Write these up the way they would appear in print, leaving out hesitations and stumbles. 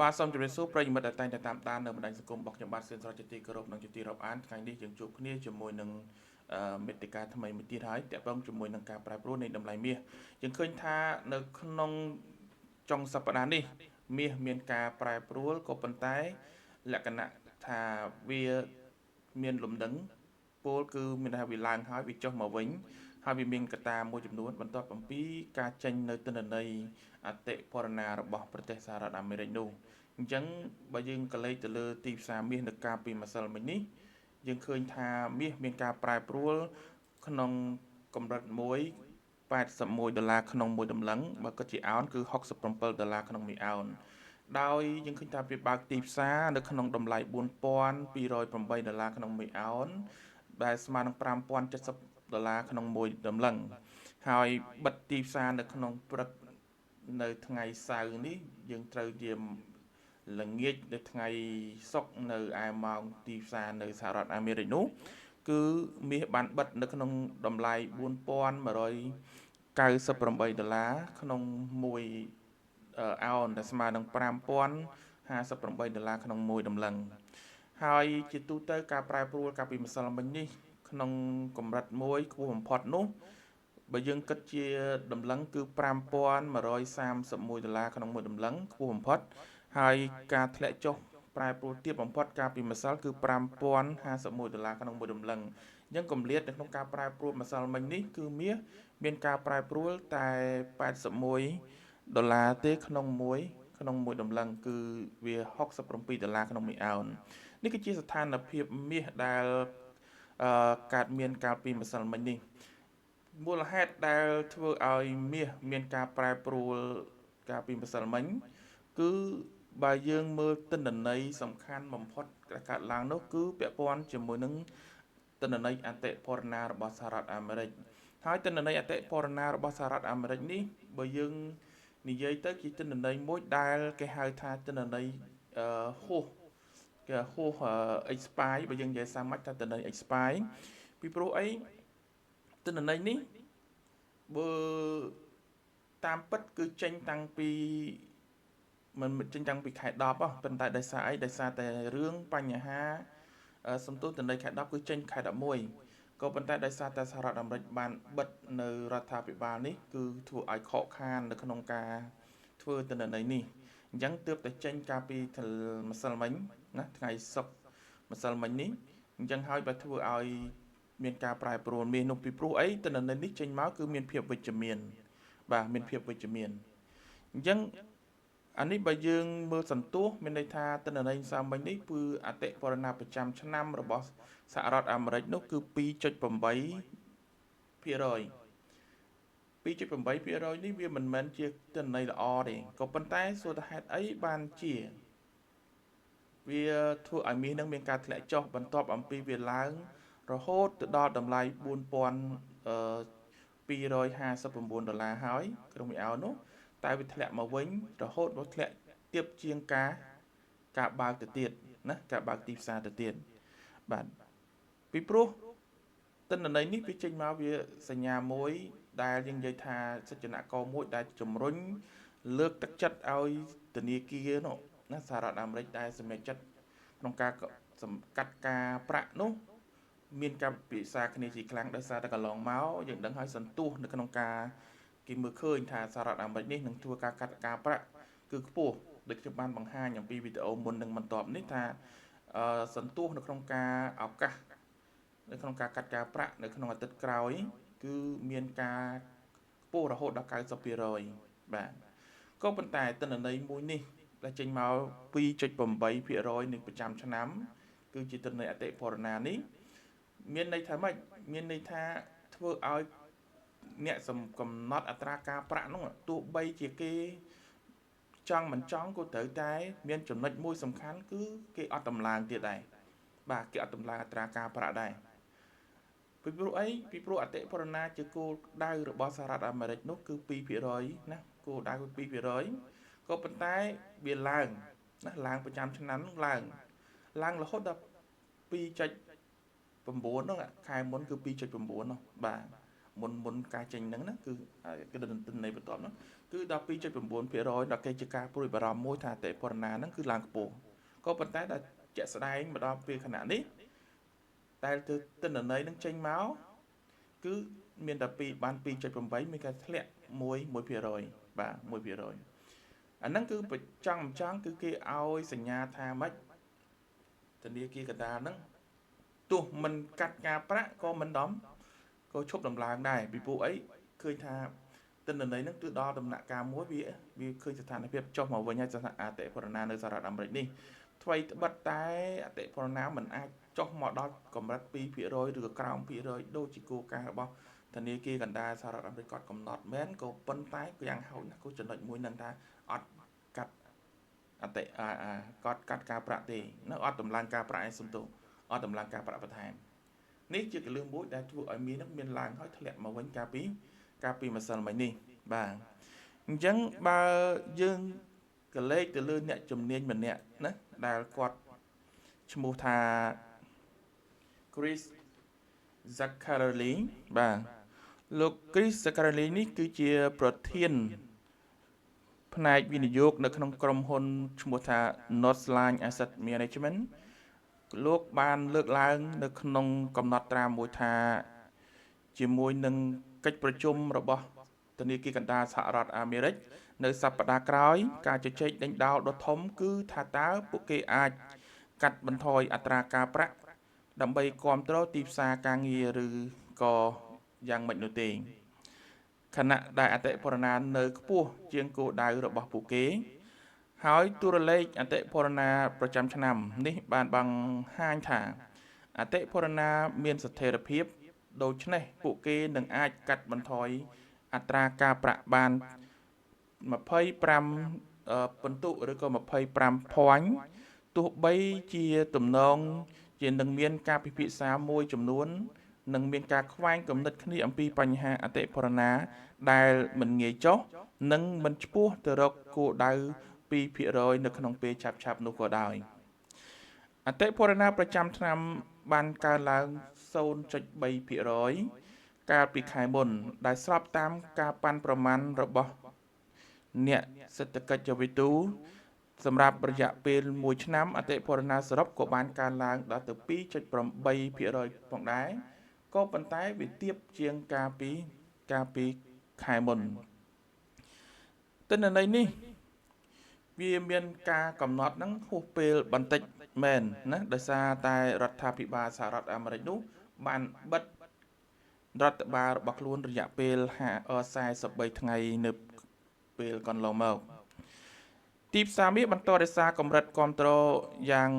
បាទសូមជម្រាបសួរប្រិយមិត្តដែលតែងតែតាមដាននៅបណ្ដាញសង្គមរបស់ខ្ញុំបាទសៀនស្រស់ជាទីគោរពនិងជាទីរាប់អានថ្ងៃនេះយើងជួបគ្នាជាមួយនឹងមេតិកាថ្មីមួយទៀតហើយតាក់ទងជាមួយនឹងការប្រែប្រួលនៃតម្លៃមាសយើងឃើញថានៅក្នុងចុងសប្តាហ៍នេះមាសមានការប្រែប្រួលក៏ប៉ុន្តែលក្ខណៈថាវាមានលំនឹងពលគឺមានថាវាឡើងហើយវាចុះមកវិញហើយវាមានកត្តាមួយចំនួនបន្ទាប់អំពីការចេញនៅទិន្នន័យអតិផរណារបស់ប្រទេសសហរដ្ឋអាមេរិកនោះអញ្ចឹងបើយើងកលេចទៅលើទីផ្សារមាសនៅកាលពីម្សិលមិញនេះយើងឃើញថាមាសមានការប្រែប្រួលក្នុងកម្រិតមួយ81ដុល្លារក្នុងមួយតម្លឹងបើគិតជាអោនគឺ67ដុល្លារក្នុងមួយអោនដោយយើងឃើញថាវាបើកទីផ្សារនៅក្នុងតម្លៃ4208ដុល្លារក្នុងមួយអោនដែលស្មើនឹង5070ដុល្លារក្នុងមួយតម្លឹងហើយបិទទីផ្សារនៅក្នុងព្រឹកនៅថ្ងៃសៅរ៍នេះយើងត្រូវជាល្ងាចនៅថ្ងៃសុក្រនៅឯម៉ោងទីផ្សារនៅសហរដ្ឋអាមេរិកនោះគឺមាសបានបិទនៅក្នុងតម្លៃ4198ដុល្លារក្នុងមួយអោនដែលស្មើនឹង5058ដុល្លារក្នុងមួយតម្លឹងហើយជាទូទៅការប្រែប្រួលកាលពីម្សិលមិញនេះក្នុងកម្រិតមួយខ្ពស់បំផុតនោះបើយើងគិតជាតម្លឹងគឺ5131ដុល្លារក្នុងមួយតម្លឹងខ្ពស់បំផុតហើយការធ្លាក់ចុះប្រែប្រួលទាបបំផុតកាលពីម្សិលគឺ5051ដុល្លារក្នុងមួយតម្លឹងអញ្ចឹងកម្រិតនៅក្នុងការប្រែប្រួលម្សិលមិញនេះគឺមាសមានការប្រែប្រួលតែ81ដុល្លារទេក្នុងមួយតម្លឹងគឺវា67ដុល្លារក្នុងមួយអោននេះគឺជាស្ថានភាពមាសដែលកើតមានកាលពីម្សិលមិញនេះមូលហេតុដែលធ្វើឲ្យមាសមានការប្រែប្រួលកាលពីម្សិលមិញគឺបើយើងមើលទិន្នន័យសំខាន់បំផុតដែលកើតឡើងនោះគឺពាក់ព័ន្ធជាមួយនឹងទិន្នន័យអតិផរណារបស់សហរដ្ឋអាមេរិកហើយទិន្នន័យអតិផរណារបស់សហរដ្ឋអាមេរិកនេះបើយើងនិយាយទៅជាទិន្នន័យមួយដែលគេហៅថាទិន្នន័យហួសគេហួស expire បើយើងនិយាយសាមញ្ញថាទិន្នន័យ expire ពីព្រោះអីទិន្នន័យនេះបើតាមពិតគឺចេញតាំងពីមិនចេញតាំងពីខែ10ប៉ុន្តែដោយសារអីដោយសារតែរឿងបញ្ហាសំទោសទិន្នន័យខែ10គឺចេញខែ11ក៏ប៉ុន្តែដោយសារតែសហរដ្ឋអាមេរិកបានបិទនៅរដ្ឋាភិបាលនេះគឺធ្វើឲ្យខកខាននៅក្នុងការធ្វើទិន្នន័យនេះអញ្ចឹងទើបតែចេញកាលពីម្សិលមិញណាថ្ងៃសុក្រម្សិលមិញនេះអញ្ចឹងហើយបើធ្វើឲ្យមានការប្រែប្រួលមាសនោះពីព្រោះអីទិន្នន័យនេះចេញមកគឺមានភាពវិជ្ជមានបាទមានភាពវិជ្ជមានអញ្ចឹងអានេះបើយើងមើលសន្ទុះមានន័យថាទិន្នន័យសាមញ្ញនេះគឺអតិបរណាប្រចាំឆ្នាំរបស់សហរដ្ឋអាមេរិកនោះគឺ 2.8% 2.8% នេះវាមិនមែនជាទិន្នន័យល្អទេក៏ប៉ុន្តែសួរថាហេតុអីបានជាវាធ្វើឲ្យមាសនឹងមានការធ្លាក់ចុះបន្ទាប់អំពីវាឡើងរហូតទៅដល់តម្លៃ4259ដុល្លារហើយក្នុងមួយអោននោះតែវាធ្លាក់មកវិញរហូតមកធ្លាក់ទាបជាងការបើកទៅទៀតណាការបើកទីផ្សារទៅទៀតបាទពីព្រោះទិន្នន័យនេះវាចេញមកវាសញ្ញាមួយដែលយើងនិយាយថាសច្ចនករមួយដែលជំរុញលើកទឹកចិត្តឲ្យធនាគារនោះណាសហរដ្ឋអាមេរិកដែលសម្រេចចិត្តក្នុងការកាត់ការប្រាក់នោះមានការពិភាក្សាគ្នាជាខ្លាំងដោយសារតែកន្លងមកយើងដឹងហើយសន្ទុះនៅក្នុងការគេមើលឃើញថាសហរដ្ឋអាមេរិកនេះនឹងធ្វើការកាត់ការប្រាក់គឺខ្ពស់ដូចខ្ញុំបានបង្ហាញអំពីវីដេអូមុននឹងបន្ទាប់នេះថាសន្ទុះនៅក្នុងការឱកាសនៅក្នុងការកាត់ការប្រាក់នៅក្នុងអាទិត្យក្រោយគឺមានការខ្ពស់រហូតដល់90%បាទក៏ប៉ុន្តែទិន្នន័យមួយនេះដែលចេញមក 2.8% នៃប្រចាំឆ្នាំគឺជាទិន្នន័យអតិផរណានេះមានន័យថាម៉េចមានន័យថាធ្វើឲ្យអ្នកកំណត់អត្រាការប្រាក់នោះទោះបីជាគេចង់មិនចង់ក៏ត្រូវតែមានចំណុចមួយសំខាន់គឺគេអត់តម្លើងទៀតដែរបាទគេអត់តម្លើងអត្រាការប្រាក់ដែរពីព្រោះអីពីព្រោះអតិផរណាជាគោលដៅរបស់សហរដ្ឋអាមេរិកនោះគឺ2%ណាគោលដៅគឺ2%ក៏ប៉ុន្តែវាឡើងណាឡើងប្រចាំឆ្នាំនោះឡើងរហូតដល់2.9នោះខែមុនគឺ2.9នោះបាទ មុនមុនការចេញហ្នឹងណាគឺគឺទិន្នន័យបន្ទាប់ហ្នឹងគឺដល់2.9%ដល់គេជាការព្រួយបារម្ភមួយថាអតិផរណាហ្នឹងគឺឡើងខ្ពស់ក៏ប៉ុន្តែដល់ជាក់ស្ដែងមកដល់ពេលខណៈនេះតែទិន្នន័យនឹងចេញមកគឺមានតែ2បាន2.8មានការធ្លាក់1 1%បាទ1%អាហ្នឹងគឺចង់មិនចង់គឺគេឲ្យសញ្ញាថាម៉េចធនាគារកណ្ដាលហ្នឹងទោះមិនកាត់ការប្រាក់ក៏មិនដំក៏ឈប់ដំឡើងដែរពីព្រោះអីឃើញថាទិន្នន័យហ្នឹងគឺដល់ដំណាក់កាលមួយវាវាឃើញស្ថានភាពចុះមកវិញហើយស្ថានអតិផរណានៅសហរដ្ឋអាមេរិកនេះថ្វីត្បិតតែអតិផរណាមិនអាចចុះមកដល់កម្រិត2%ឬក៏ក្រោម2%ដូចជាគោលការណ៍របស់ធនាគារកណ្ដាលសហរដ្ឋអាមេរិកគាត់កំណត់មែនក៏ប៉ុន្តែយ៉ាងហោចណាស់ក៏ចំណុចមួយនឹងថាអត់កាត់អតិអាគាត់កាត់ការប្រាក់ទេនៅអត់តម្លើងការប្រាក់ឯសុំទោសអត់តម្លើងការប្រាក់បន្ថែមនេះជាកលឹះមួយដែលធ្វើឲ្យមាននឹងមានឡើងហើយធ្លាក់មកវិញកាលពីកាលពីម្សិលមិញនេះបាទអញ្ចឹងបើយើងកលេចទៅលើអ្នកជំនាញម្នាក់ណាដែលគាត់ឈ្មោះថា Chris Zaccarelli បាទលោក Chris Zaccarelli នេះគឺជាប្រធានផ្នែកវិនិយោគនៅក្នុងក្រុមហ៊ុនឈ្មោះថា Northline Asset Management លោកបានលើកឡើងនៅក្នុងកំណត់ត្រាមួយថាជាមួយនឹងកិច្ចប្រជុំរបស់ធនាគារកណ្ដាលសហរដ្ឋអាមេរិកនៅសប្តាហ៍ក្រោយការជជែកដេញដោលដ៏ធំគឺថាតើពួកគេអាចកាត់បន្ថយអត្រាការប្រាក់ដើម្បីគ្រប់គ្រងទីផ្សារការងារឬក៏យ៉ាងម៉េចនោះទេខណៈដែលអតិផរណានៅខ្ពស់ជាងគោលដៅរបស់ពួកគេហើយទូរលេខអតិផរណាប្រចាំឆ្នាំនេះបានបង្ហាញថាអតិផរណាមានស្ថិរភាពដូច្នេះពួកគេនឹងអាចកាត់បន្ថយអត្រាការប្រាក់បាន25ពិន្ទុឬក៏25 point ទោះបីជាទំនងជានឹងមានការពិភាក្សាមួយចំនួននឹងមានការខ្វែងគំនិតគ្នាអំពីបញ្ហាអតិផរណាដែលមិនងាយចុះនិងមិនឆ្ពោះទៅរកគោលដៅ2%នៅក្នុងពេលឆាប់ៗនោះក៏ដោយអតិផរណាប្រចាំឆ្នាំបានកើនឡើង0.3%កាលពីខែមុនដែលស្របតាមការប៉ាន់ប្រមាណរបស់អ្នកសេដ្ឋកិច្ចវិទូសម្រាប់រយៈពេល1ឆ្នាំអតិផរណាសរុបក៏បានកើនឡើងដល់ទៅ2.8%ផងដែរក៏ប៉ុន្តែវាទាបជាងកាលពីកាលពីខែមុនទិន្នន័យនេះវាមានការកំណត់ហ្នឹងហួសពេលបន្តិចមែនណាដោយសារតែរដ្ឋាភិបាលសហរដ្ឋអាមេរិកនោះបានបិទរដ្ឋបាលរបស់ខ្លួនរយៈពេល43ថ្ងៃនៅពេលកន្លងមកទីផ្សារមាសបន្តរក្សាកម្រិតគ្រប់គ្រងយ៉ាង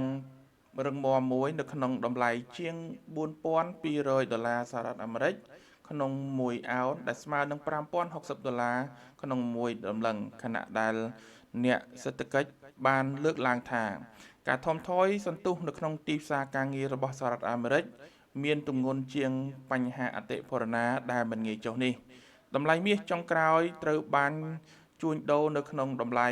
រឹងមាំមួយនៅក្នុងតម្លៃជាង4200ដុល្លារសហរដ្ឋអាមេរិកក្នុងមួយអោនដែលស្មើនឹង5060ដុល្លារក្នុងមួយតម្លឹងខណៈដែលអ្នកសេដ្ឋកិច្ចបានលើកឡើងថាការថមថយសន្ទុះនៅក្នុងទីផ្សារការងាររបស់សហរដ្ឋអាមេរិកមានទម្ងន់ជាងបញ្ហាអតិផរណាដែលមិនងាយចុះនេះតម្លៃមាសចុងក្រោយត្រូវបានជួញដូរនៅក្នុងតម្លៃ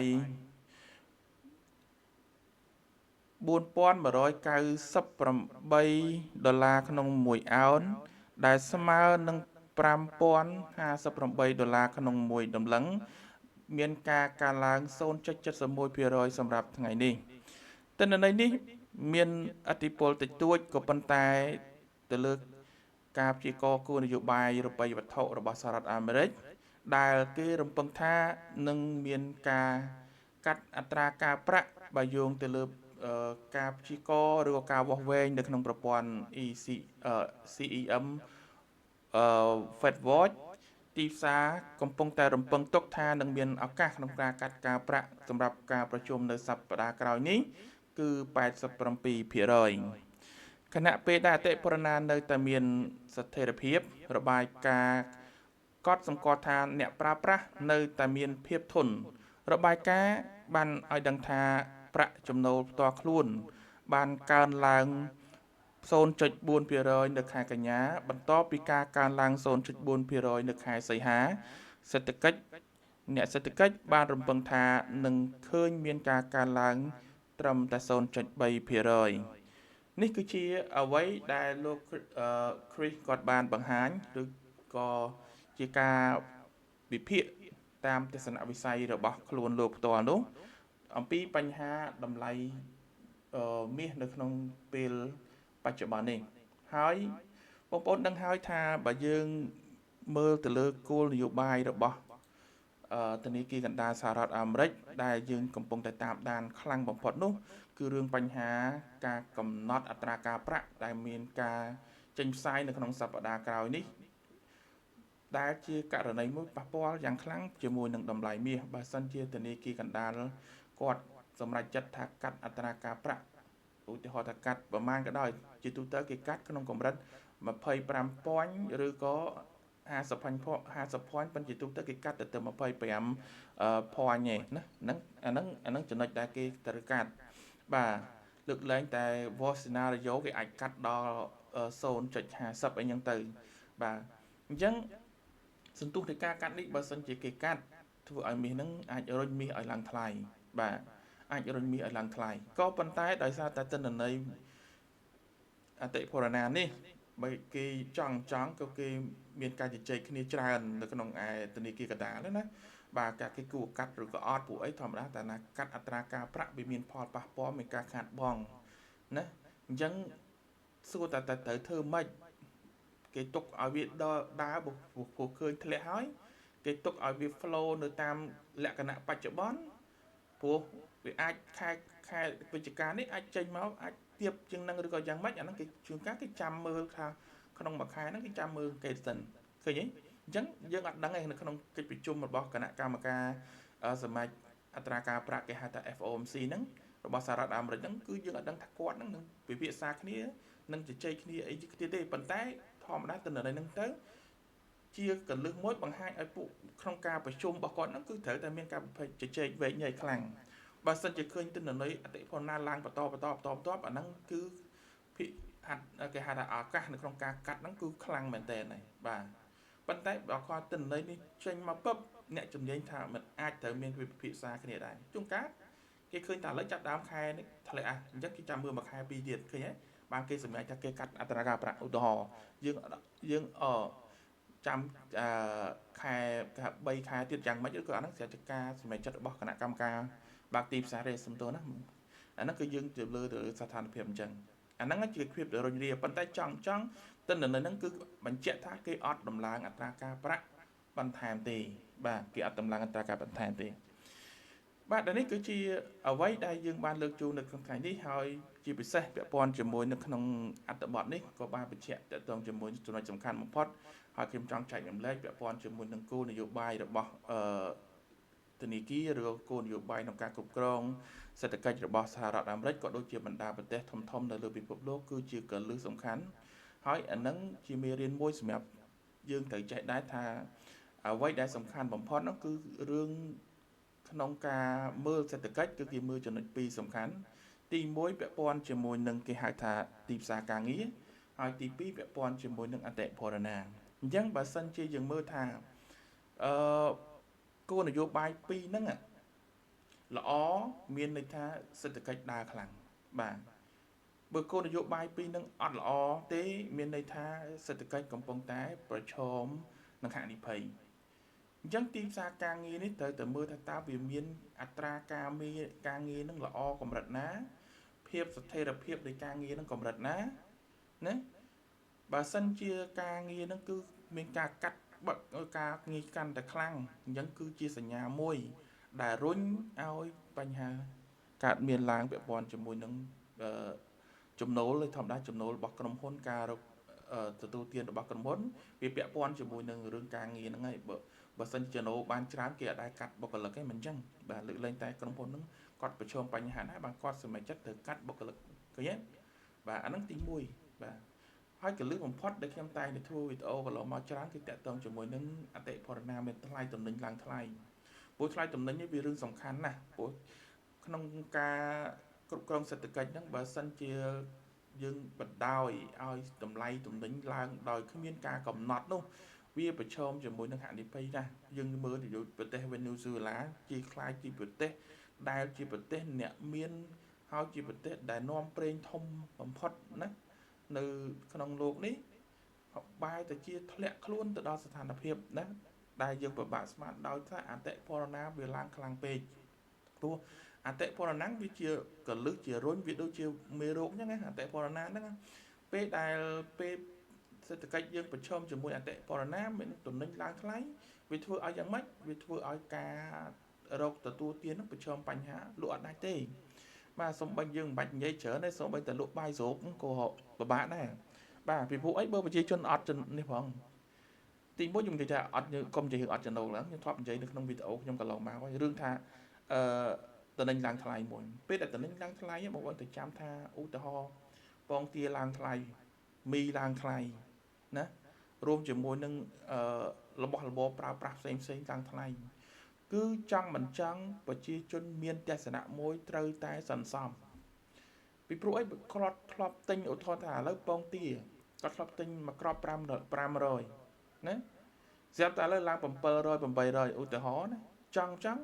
4198ដុល្លារក្នុងមួយអោនដែលស្មើនឹង5058ដុល្លារក្នុងមួយតម្លឹងមានការកើនឡើង0.71%សម្រាប់ថ្ងៃនេះទិន្នន័យនេះមានឥទ្ធិពលតិចតួចក៏ប៉ុន្តែទៅលើការព្យាករណ៍គោលនយោបាយរូបិយវត្ថុរបស់សហរដ្ឋអាមេរិកដែលគេរំពឹងថានឹងមានការកាត់អត្រាការប្រាក់បើយោងទៅលើការព្យាករណ៍ឬក៏ការវាស់វែងនៅក្នុងប្រព័ន្ធ EC CEM Fed Watch ទីផ្សារកំពុងតែរំពឹងទុកថានឹងមានឱកាសក្នុងការកាត់ការប្រាក់សម្រាប់ការប្រជុំនៅសប្តាហ៍ក្រោយនេះគឺ87%ខណៈពេលដែលអតិផរណានៅតែមានស្ថិរភាពរបាយការណ៍កត់សម្គាល់ថាអ្នកប្រើប្រាស់នៅតែមានភាពធន់របាយការណ៍បានឲ្យដឹងថាប្រាក់ចំណូលផ្ទាល់ខ្លួនបានកើនឡើង0.4%នៅខែកញ្ញាបន្ទាប់ពីការកើនឡើង0.4%នៅខែសីហាសេដ្ឋកិច្ចអ្នកសេដ្ឋកិច្ចបានរំពឹងថានឹងឃើញមានការកើនឡើងត្រឹមតែ0.3%នេះគឺជាអ្វីដែលលោក Chris គាត់បានបង្ហាញឬក៏ ជាការវិភាគតាមទស្សនវិស័យរបស់ខ្លួនលោកផ្ទាល់នោះអំពីបញ្ហាតម្លៃមាសនៅក្នុងពេលបច្ចុប្បន្ននេះហើយបងប្អូនដឹងហើយថាបើយើងមើលទៅលើគោលនយោបាយរបស់ធនាគារកណ្ដាលសហរដ្ឋអាមេរិកដែលយើងកំពុងតែតាមដានខ្លាំងបំផុតនោះគឺរឿងបញ្ហាការកំណត់អត្រាការប្រាក់ដែលមានការចេញផ្សាយនៅក្នុងសប្តាហ៍ក្រោយនេះដែលជាករណីមួយប៉ះពាល់យ៉ាងខ្លាំងជាមួយនឹងតម្លៃមាសបើសិនជាធនាគារកណ្ដាលគាត់សម្រេចចិត្តថាកាត់អត្រាការប្រាក់ឧទាហរណ៍ថាកាត់ប្រមាណក៏ដោយជាទូទៅគេកាត់ក្នុងកម្រិត25ពាន់ឬក៏50 50ពាន់ប៉ុន្តែជាទូទៅគេកាត់ទៅ25ពាន់ឯណាហ្នឹងអាហ្នឹងចំណុចដែលគេត្រូវកាត់បាទលើកលែងតែ worst scenario គេអាចកាត់ដល់ 0.50 អីហ្នឹងទៅបាទអញ្ចឹងសន្ទុះនៃការកាត់នេះបើសិនជាគេកាត់ធ្វើឲ្យមាសហ្នឹងអាចរុញមាសឲ្យឡើងថ្លៃបាទអាចរុញមាសឲ្យឡើងថ្លៃក៏ប៉ុន្តែដោយសារតែទិន្នន័យអតិផរណានេះបើគេចង់ក៏គេមានការជជែកគ្នាច្រើននៅក្នុងឯធនាគារកណ្ដាលណាបាទការគេគួរកាត់ឬក៏អត់ពួកអីធម្មតាតែណាកាត់អត្រាការប្រាក់វាមានផលប៉ះពាល់មានការខាតបង់ណាអញ្ចឹងសួរតែត្រូវធ្វើម៉េចគេទុកឲ្យវាដើរព្រោះឃើញធ្លាក់ហើយគេទុកឲ្យវា flow នៅតាមលក្ខណៈបច្ចុប្បន្នព្រោះវាអាចខែវិច្ឆិកានេះអាចចេញមកអាចទៀបជាងនឹងឬក៏យ៉ាងម៉េចអាហ្នឹងគេជួនកាលគេចាំមើលថាក្នុងមួយខែហ្នឹងគេចាំមើលគេសិនឃើញទេអញ្ចឹងយើងអត់ដឹងទេនៅក្នុងកិច្ចប្រជុំរបស់គណៈកម្មការសមាជអត្រាការប្រាក់គេហៅថា FOMC ហ្នឹងរបស់សហរដ្ឋអាមេរិកហ្នឹងគឺយើងអត់ដឹងថាគាត់ហ្នឹងនឹងពិភាក្សាគ្នានឹងជជែកគ្នាអីគ្នាទេប៉ុន្តែធម្មតាទិន្នន័យហ្នឹងទៅជាកលឹះមួយបង្ហាញឲ្យពួកក្នុងការប្រជុំរបស់គាត់ហ្នឹងគឺត្រូវតែមានការជជែកវែកញែកខ្លាំងបើសិនជាឃើញទិន្នន័យអតិផរណាឡើងបន្តបន្តបន្តបន្ទាប់អាហ្នឹងគឺភិហាត់គេហៅថាឱកាសនៅក្នុងការកាត់ហ្នឹងគឺខ្លាំងមែនតើហើយបាទប៉ុន្តែបើគាត់ទិន្នន័យនេះចេញមកពឹបអ្នកជំនាញថាមិនអាចត្រូវមានវិភាសាគ្នាដែរជួនកាលគេឃើញថាឥឡូវចាប់ដើមខែនេះធ្លាក់អញ្ចឹងគេចាំមើលមួយខែពីរទៀតឃើញទេបានគេសម្រេចថាគេកាត់អត្រាការប្រាក់ឧទាហរណ៍យើងចាំខែ3ខែទៀតយ៉ាងម៉េចឬក៏អាហ្នឹងស្រាប់តែការសម្រេចចិត្តរបស់គណៈកម្មការបើកទីផ្សារទេសំទោសណាអាហ្នឹងគឺយើងទៅលើទៅស្ថានភាពអញ្ចឹងអាហ្នឹងជាភាពរុញរាប៉ុន្តែចង់ទិន្នន័យហ្នឹងគឺបញ្ជាក់ថាគេអត់ដំឡើងអត្រាការប្រាក់បន្ថែមទេបាទគេអត់ដំឡើងអត្រាការបន្ថែមទេបាទនេះគឺជាអ្វីដែលយើងបានលើកជូននៅក្នុងថ្ងៃនេះហើយជាពិសេសពាក់ព័ន្ធជាមួយនៅក្នុងអត្ថបទនេះក៏បានបញ្ជាក់ទាក់ទងជាមួយចំណុចសំខាន់បំផុតហើយខ្ញុំចង់ចែករំលែកពាក់ព័ន្ធជាមួយនឹងគោលនយោបាយរបស់ធនាគារឬគោលនយោបាយក្នុងការគ្រប់គ្រងសេដ្ឋកិច្ចរបស់សហរដ្ឋអាមេរិកក៏ដូចជាបណ្ដាប្រទេសធំៗនៅលើពិភពលោកគឺជាគន្លឹះសំខាន់ហើយអានឹងជាមេរៀនមួយសម្រាប់យើងត្រូវចេះដែរថាអ្វីដែលសំខាន់បំផុតនោះគឺរឿងក្នុងការមើលសេដ្ឋកិច្ចគឺគេមើលចំណុចពីរសំខាន់ទី1ពាក់ព័ន្ធជាមួយនឹងគេហៅថាទីផ្សារការងារហើយទី2ពាក់ព័ន្ធជាមួយនឹងអតិផរណាអញ្ចឹងបើសិនជាយើងមើលថាគោលនយោបាយពីរហ្នឹងល្អមានន័យថាសេដ្ឋកិច្ចដើរខ្លាំងបាទបើគោលនយោបាយពីរហ្នឹងអត់ល្អទេមានន័យថាសេដ្ឋកិច្ចកំពុងតែប្រឈមនឹងហានិភ័យអញ្ចឹងទីផ្សារការងារនេះត្រូវតែមើលថាតើវាមានអត្រាការងារនឹងល្អកម្រិតណាភាពស្ថិរភាពនៃការងារនឹងកម្រិតណាណាបើសិនជាការងារនឹងគឺមានការកាត់បើការងារកាន់តែខ្លាំងអញ្ចឹងគឺជាសញ្ញាមួយដែលរុញឲ្យបញ្ហាកើតមានឡើងពាក់ព័ន្ធជាមួយនឹងចំណូលធម្មតាចំណូលរបស់ក្រុមហ៊ុនការរកទទួលទានរបស់ក្រុមហ៊ុនវាពាក់ព័ន្ធជាមួយនឹងរឿងការងារហ្នឹងហើយបើសិនចំណូលបានច្រើនគេអត់ដែលកាត់បុគ្គលិកទេមិនអញ្ចឹងបាទលើកលែងតែក្រុមហ៊ុនហ្នឹងគាត់ប្រឈមបញ្ហាណាបាទគាត់សម្រេចចិត្តត្រូវកាត់បុគ្គលិកឃើញទេបាទអាហ្នឹងទី1បាទហើយកលឹះបំផុតដែលខ្ញុំតែងតែធ្វើវីដេអូកន្លងមកច្រើនគឺតាក់ទងជាមួយនឹងអតិផរណាមានថ្លៃទំនិញឡើងថ្លៃព្រោះថ្លៃទំនិញនេះវារឿងសំខាន់ណាស់ព្រោះក្នុងការគ្រប់គ្រងសេដ្ឋកិច្ចហ្នឹងបើសិនជាយើងបណ្ដោយឲ្យតម្លៃទំនិញឡើងដោយគ្មានការកំណត់នោះវាប្រឈមជាមួយនឹងហានិភ័យណាស់យើងមើលទៅប្រទេសវេណេស៊ុយអេឡាជាខ្លាយជាប្រទេសដែលជាប្រទេសអ្នកមានហើយជាប្រទេសដែលនាំប្រេងធំបំផុតណានៅក្នុងโลกនេះ បែរទៅជាធ្លាក់ខ្លួនទៅដល់ស្ថានភាពណាដែលយើងពិបាកស្មានដោយថាអតិផរណាវាឡើងខ្លាំងពេកព្រោះអតិផរណាវាជាកលឹះជារុញវាដូចជាមេរោគអញ្ចឹងណាអតិផរណាហ្នឹងពេលដែលពេលសេដ្ឋកិច្ចយើងប្រឈមជាមួយអតិផរណាមានទំនិញឡើងថ្លៃវាធ្វើឲ្យយ៉ាងម៉េចវាធ្វើឲ្យការរកទទួលទាននឹងប្រឈមបញ្ហាលក់អត់ដាច់ទេបាទសំបីយើងមិនបាច់និយាយច្រើនទេសំបីតែលក់បាយស្រូបក៏ពិបាកដែរបាទពីព្រោះអីបើប្រជាជនអត់នេះផងទីមួយខ្ញុំនិយាយថាអត់កុំនិយាយរឿងអត់ចំណូលហ្នឹងខ្ញុំធ្លាប់និយាយនៅក្នុងវីដេអូខ្ញុំកន្លងមកហើយរឿងថាអឺតំណែងឡើងថ្លៃមួយពេលដែលតំណែងឡើងថ្លៃបងប្អូនទៅចាំថាឧទាហរណ៍ពងទាឡើងថ្លៃមីឡើងថ្លៃណារួមជាមួយនឹងអឺរបស់របរប្រើប្រាស់ផ្សេងផ្សេងឡើងថ្លៃគឺចង់មិនចង់ប្រជាជនមានទស្សនៈមួយត្រូវតែសន្សំពីព្រោះអីគាត់ធ្លាប់ទិញឧទាហរណ៍ថាឥឡូវពងទាគាត់ធ្លាប់ទិញមួយគ្រាប់500ណាស្រាប់តែឥឡូវឡើង700 800ឧទាហរណ៍ណាចង់ចង់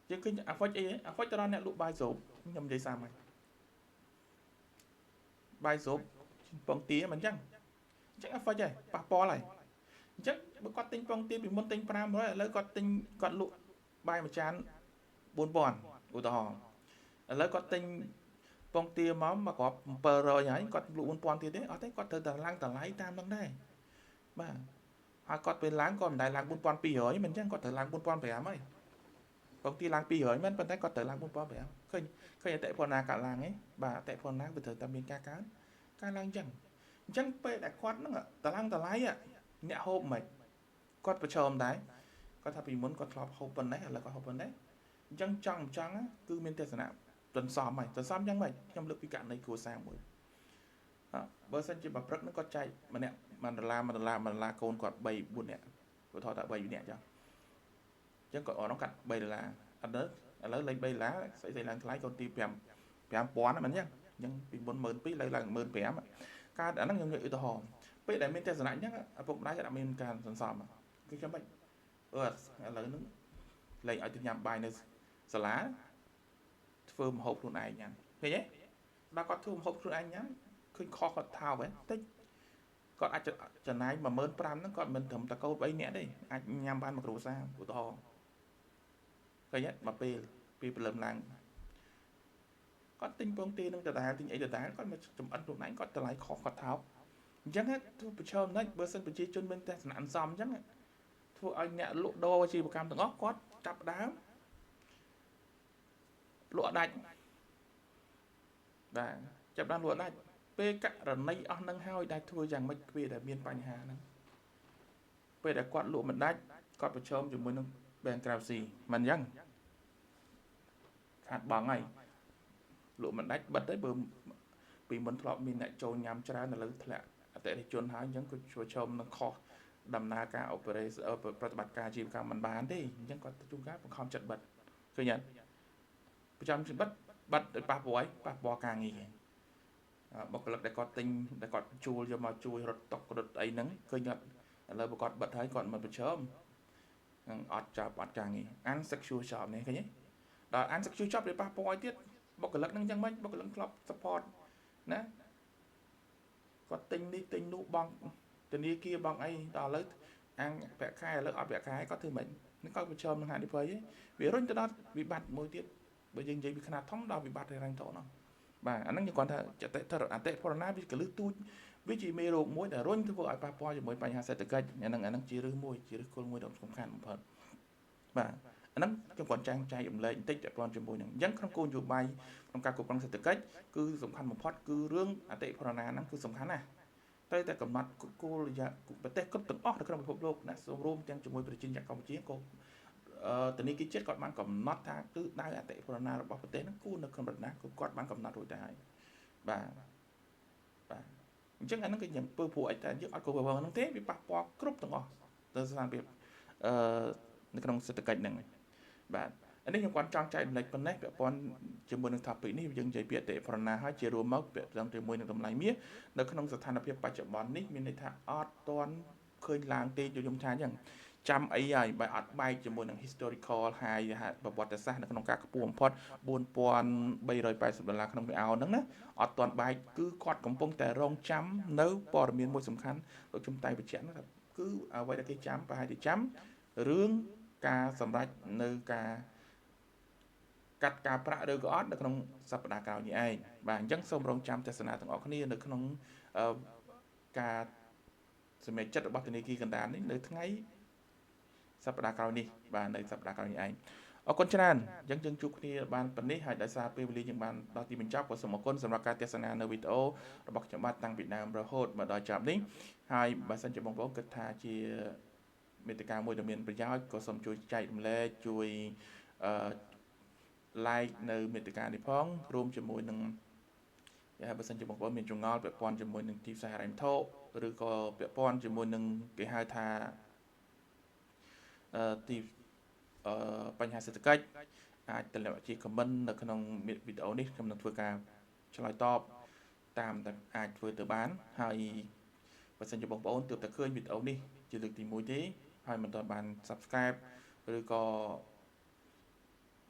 យើងឃើញអាហ្វិចអីអាហ្វិចទៅដល់អ្នកលក់បាយស្រូបខ្ញុំនិយាយសាមញ្ញបាយស្រូបពងទាមិនអញ្ចឹងអញ្ចឹងអាហ្វិចហើយប៉ះពាល់ហើយអញ្ចឹងបើគាត់ទិញពងទាពីមុនទិញ500ឥឡូវគាត់ទិញគាត់លក់បាយមួយចាន4000ឧទាហរណ៍ឥឡូវគាត់ទិញពងទាមកមកគ្រាប់700ហើយគាត់លក់4000ទៀតទេអត់ទេគាត់ត្រូវតែឡើងតម្លៃតាមនឹងដែរបាទហើយគាត់ពេលឡើងគាត់មិនដែលឡើង4200មិនអញ្ចឹងគាត់ត្រូវឡើង4500ហើយពងទាឡើង200មែនប៉ុន្តែគាត់ត្រូវឡើង4500ឃើញឃើញអតិផរណាកាត់ឡើងឯងបាទអតិផរណាវាត្រូវតែមានការកើនការឡើងអញ្ចឹងអញ្ចឹងពេលដែលគាត់ហ្នឹងតឡើងតម្លៃអ្នកហូបមិនគាត់ប្រឈមដែរគាត់ថាពីមុនគាត់ធ្លាប់ហូបប៉ុណ្ណេះឥឡូវគាត់ហូបប៉ុណ្ណេះអញ្ចឹងចង់មិនចង់គឺមានទស្សនៈទន្សំហើយទន្សំយ៉ាងម៉េចខ្ញុំលើកពីករណីគ្រួសារមួយបើសិនជាប្រព្រឹកហ្នឹងគាត់ចែកម្នាក់1ដុល្លារ1ដុល្លារ1ដុល្លារកូនគាត់3 4នាក់គាត់ថតថា3នាក់ចឹងអញ្ចឹងគាត់អត់កាត់3ដុល្លារអត់ទៅឥឡូវលេខ3ដុល្លារស្អីស្អីឡើងថ្លៃកូនទី5 5000ហ្នឹងមិនអញ្ចឹងអញ្ចឹងពីមុន12000ឥឡូវឡើង15000ការអាហ្នឹងខ្ញុំយកឧទាហរណ៍ពេលដែលមានទស្សនៈអញ្ចឹងឪពុកម្ដាយគាត់អត់មានការសន្សំគឺចាំបាច់អឺឥឡូវហ្នឹងលែងឲ្យទៅញ៉ាំបាយនៅសាលាធ្វើម្ហូបខ្លួនឯងញ៉ាំឃើញទេដល់គាត់ធ្វើម្ហូបខ្លួនឯងញ៉ាំឃើញខុសគាត់ថោកហ៎តិចគាត់អាចចំណាយ15000ហ្នឹងគាត់មិនត្រឹមតែកូន3នាក់ទេអាចញ៉ាំបានមួយគ្រួសារឧទាហរណ៍ឃើញទេមកពេលពីព្រលឹមឡើងគាត់ទិញពងទានឹងដដែលទិញអីដដែលគាត់មកចំអិនខ្លួនឯងគាត់តម្លៃខុសគាត់ថោកអញ្ចឹងធ្វើប្រឈមណាស់បើសិនប្រជាជនមានទស្សនៈអន្សំអញ្ចឹងធ្វើឲ្យអ្នកលក់ដូរអាជីវកម្មទាំងអស់គាត់ចាប់ដើមលក់អត់ដាច់បាទចាប់ដើមលក់អត់ដាច់ពេលករណីអស់នឹងហើយដែលធ្វើយ៉ាងម៉េចពេលដែលមានបញ្ហាហ្នឹងពេលដែលគាត់លក់មិនដាច់គាត់ប្រឈមជាមួយនឹង bankruptcy មិនអញ្ចឹងខាតបង់ហើយលក់មិនដាច់បិទទៅបើពីមុនធ្លាប់មានអ្នកចូលញ៉ាំច្រើនឥឡូវធ្លាក់អតិថិជនហើយអញ្ចឹងក៏ប្រឈមនឹងខុសដំណើរការ operation ប្រតិបត្តិការអាជីវកម្មមិនបានទេអញ្ចឹងគាត់ជួនកាលបង្ខំចិត្តបិទឃើញអត់ប្រចាំចិត្តបិទបិទដោយប៉ះពាល់អីប៉ះពាល់ការងារបុគ្គលិកដែលគាត់ទិញដែលគាត់ជួលយកមកជួយរត់តុករត់អីហ្នឹងឃើញគាត់ឥឡូវបើគាត់បិទហើយគាត់មិនប្រឈមនឹងអត់ចាប់អត់ការងារ unsecure job នេះឃើញទេដល់ unsecure job វាប៉ះពាល់ឲ្យទៀតបុគ្គលិកហ្នឹងយ៉ាងម៉េចបុគ្គលិកធ្លាប់ support ណាគាត់ទិញនេះទិញនោះបងធនាគារបង់អីដល់ឥឡូវអាំងប្រាក់ខែឥឡូវអត់ប្រាក់ខែគាត់ធ្វើម៉េចនេះគាត់ប្រឈមនឹងហានិភ័យវារុញទៅដល់វិបត្តិមួយទៀតបើយើងនិយាយពីខ្នាតធំដល់វិបត្តិហិរញ្ញវត្ថុនោះបាទអាហ្នឹងយើងគាត់ថាចតិធអតិផរណាវាកលឹះទូចវាជាមេរោគមួយដែលរុញធ្វើឲ្យប៉ះពាល់ជាមួយបញ្ហាសេដ្ឋកិច្ចអាហ្នឹងអាហ្នឹងជារឿងមួយជាឫសគល់មួយដ៏សំខាន់បំផុតបាទអាហ្នឹងខ្ញុំគាត់ចែងចែករំលែកបន្តិចពាក់ព័ន្ធជាមួយនឹងអញ្ចឹងក្នុងគោលនយោបាយក្នុងការគ្រប់គ្រងសេដ្ឋកិច្ចគឺសំខាន់បំផុតគឺរឿងអតិផរណាហ្នឹងគឺសំខាន់ណាស់ត្រូវតែកំណត់គោលរយៈប្រទេសគ្រប់ទាំងអស់នៅក្នុងពិភពលោកណាសូមរួមទាំងជាមួយប្រជាជនកម្ពុជាក៏ធនាគារជាតិគាត់បានកំណត់ថាគឺដៅអតិផរណារបស់ប្រទេសហ្នឹងគួរនៅកម្រិតណាគឺគាត់បានកំណត់រួចទៅហើយបាទបាទអញ្ចឹងអាហ្នឹងគឺយ៉ាងពើព្រោះអីតែយើងអត់គ្រប់គ្រងហ្នឹងទេវាប៉ះពាល់គ្រប់ទាំងអស់ទៅស្ថានភាពអឺនៅក្នុងសេដ្ឋកិច្ចហ្នឹងបាទអានេះខ្ញុំគាត់ចង់ចែករំលែកប៉ុណ្ណេះពាក់ព័ន្ធជាមួយនឹង topic នេះយើងនិយាយពីអតិផរណាហើយជារួមមកពាក់ព័ន្ធជាមួយនឹងតម្លៃមាសនៅក្នុងស្ថានភាពបច្ចុប្បន្ននេះមានន័យថាអត់ទាន់ឃើញឡើងទេខ្ញុំថាអញ្ចឹង ចាំអីហើយបើអត់បែកជាមួយនឹង historical high ប្រវត្តិសាស្ត្រនៅក្នុងការខ្ពស់បំផុត4380ដុល្លារក្នុងមួយអោនហ្នឹងណាអត់ទាន់បែកគឺគាត់កំពុងតែរងចាំនៅព័ត៌មានមួយសំខាន់ដូចខ្ញុំតែបញ្ជាក់ណាថាគឺអ្វីដែលគេចាំប្រហែលជាចាំរឿងការសម្រេចនៅការកាត់ការប្រាក់ឬក៏អត់នៅក្នុងសប្តាហ៍ក្រោយនេះឯងបាទអញ្ចឹងសូមរងចាំទស្សនាទាំងអស់គ្នានៅក្នុងការសម្រេចចិត្តរបស់ធនាគារកណ្ដាលនេះនៅថ្ងៃសប្តាហ៍ក្រោយនេះបាទនៅសប្តាហ៍ក្រោយនេះឯងអរគុណច្រើនអញ្ចឹងយើងជួបគ្នាបានប៉ុណ្នេះហើយដោយសារពេលវេលាយើងបានដល់ទីបញ្ចប់ក៏សូមអរគុណសម្រាប់ការទស្សនានៅវីដេអូរបស់ខ្ញុំបាទតាំងពីដើមរហូតមកដល់ចប់នេះហើយបើសិនជាបងប្អូនគិតថាជាមេតិកាមួយដែលមានប្រយោជន៍ក៏សូមជួយចែករំលែកជួយអឺ like នៅមេតិកានេះផងរួមជាមួយនឹងហើយបើសិនជាបងប្អូនមានចម្ងល់ពាក់ព័ន្ធជាមួយនឹងទីផ្សារហិរញ្ញវត្ថុឬក៏ពាក់ព័ន្ធជាមួយនឹងគេហៅថាអឺទីអឺបញ្ហាសេដ្ឋកិច្ចអាចទម្លាក់ជា comment នៅក្នុងវីដេអូនេះខ្ញុំនឹងធ្វើការឆ្លើយតបតាមដែលអាចធ្វើទៅបានហើយបើសិនជាបងប្អូនទើបតែឃើញវីដេអូនេះជាលើកទី1ទេហើយមិនទាន់បាន Subscribe ឬក៏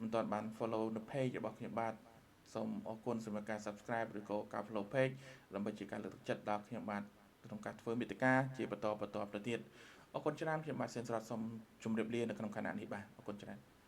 មិនទាន់បាន follow នៅ page របស់ខ្ញុំបាទសូមអរគុណសម្រាប់ការ Subscribe ឬក៏ការ follow page ដើម្បីជាការលើកទឹកចិត្តដល់ខ្ញុំបាទក្នុងការធ្វើមេតិកាជាបន្តបន្តទៅទៀតអរគុណច្រើនខ្ញុំបាទសេនស្រតសូមជម្រាបលានៅក្នុងខណៈនេះបាទអរគុណច្រើន។